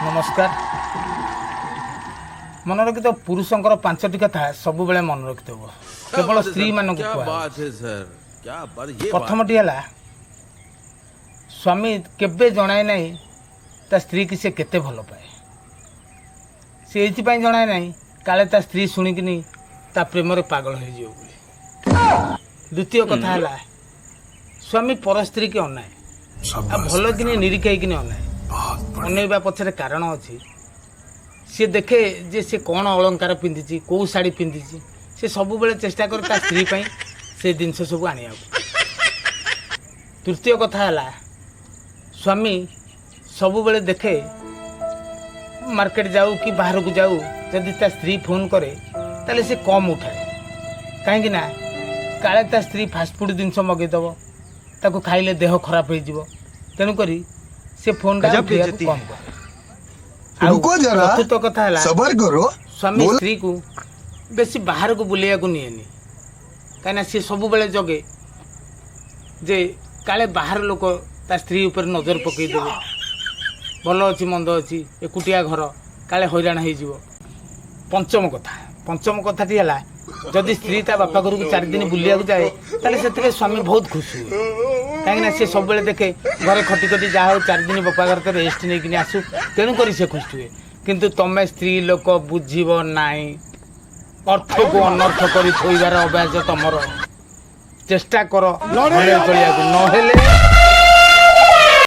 ନମସ୍କାର। ମନେ ରଖିଥିବ, ପୁରୁଷଙ୍କର ପାଞ୍ଚଟି କଥା ସବୁବେଳେ ମନେ ରଖିଥିବ, କେବଳ ସ୍ତ୍ରୀମାନଙ୍କୁ क्या କୁହା। बात है सर, क्या बात ये बात। ପ୍ରଥମଟି ହେଲା, ସ୍ୱାମୀ କେବେ ଜଣାଏ ନାହିଁ ତା ସ୍ତ୍ରୀକି ସେ କେତେ ଭଲ ପାଏ। ସେ ଏଇଥିପାଇଁ ଜଣାଏ ନାହିଁ, କାଳେ ତା ସ୍ତ୍ରୀ ଶୁଣିକିନି ତା ପ୍ରେମରେ ପାଗଳ ହେଇଯିବ ବୋଲି। ଦ୍ୱିତୀୟ କଥା ହେଲା, ସ୍ୱାମୀ ପର ସ୍ତ୍ରୀକି ଅନାଏ ଆଉ ଭଲ କିନି ନିରୀକ୍ଷେଇକିନି ଅନାଏ। ଅନେଇବା ପଛରେ କାରଣ ଅଛି। ସିଏ ଦେଖେ ଯେ ସେ କ'ଣ ଅଳଙ୍କାର ପିନ୍ଧିଛି, କେଉଁ ଶାଢ଼ୀ ପିନ୍ଧିଛି। ସେ ସବୁବେଳେ ଚେଷ୍ଟା କରେ ତା ସ୍ତ୍ରୀ ପାଇଁ ସେ ଜିନିଷ ସବୁ ଆଣିବାକୁ। ତୃତୀୟ କଥା ହେଲା, ସ୍ୱାମୀ ସବୁବେଳେ ଦେଖେ, ମାର୍କେଟ ଯାଉ କି ବାହାରକୁ ଯାଉ, ଯଦି ତା ସ୍ତ୍ରୀ ଫୋନ୍ କରେ ତାହେଲେ ସେ କମ୍ ଉଠାଏ। କାହିଁକି ନା କାଳେ ତା ସ୍ତ୍ରୀ ଫାଷ୍ଟଫୁଡ଼ ଜିନିଷ ମଗେଇଦେବ, ତାକୁ ଖାଇଲେ ଦେହ ଖରାପ ହେଇଯିବ। ତେଣୁକରି ସେ ଫୋନ୍ଟା गजब ଉଠେଇବାକୁ बेइज्जती। କମ୍ କରେ। ଆଉ रुको जरा, ଚତୁର୍ଥ କଥା ହେଲା, सबर करो। ସ୍ୱାମୀ ସ୍ତ୍ରୀକୁ ବେଶୀ ବାହାରକୁ ବୁଲେଇବାକୁ ନିଏନି, କାହିଁକିନା ସିଏ ସବୁବେଳେ ଜଗେ ଯେ କାଳେ ବାହାର ଲୋକ ତା ସ୍ତ୍ରୀ ଉପରେ ନଜର ପକେଇଦେବେ। ଭଲ ଅଛି ମନ୍ଦ ଅଛି, ଏକୁଟିଆ ଘର, କାଳେ ହଇରାଣ ହେଇଯିବ। ପଞ୍ଚମ କଥାଟି ହେଲା, ଯଦି ସ୍ତ୍ରୀ ତା ବାପା ଘରକୁ 4 ଦିନ ବୁଲିବାକୁ ଯାଏ, ତାହେଲେ ସେଥିରେ ସ୍ୱାମୀ ବହୁତ ଖୁସି ହୁଏ। କାହିଁକିନା ସେ ସବୁବେଳେ ଦେଖେ, ଘରେ ଖଟି ଖଟି ଯାହା ହଉ 4 ଦିନ ବାପା ଘରେ ତ ରେଷ୍ଟ ନେଇକିନି ଆସୁ। ତେଣୁକରି ସେ ଖୁସି ହୁଏ। କିନ୍ତୁ ତମେ ସ୍ତ୍ରୀ ଲୋକ ବୁଝିବ ନାହିଁ। ଅର୍ଥକୁ ଅନର୍ଥ କରି ଥୋଇବାର ଅଭ୍ୟାସ ତମର। ଚେଷ୍ଟା କର ଭଲରେ ଚଳିବାକୁ, ନହେଲେ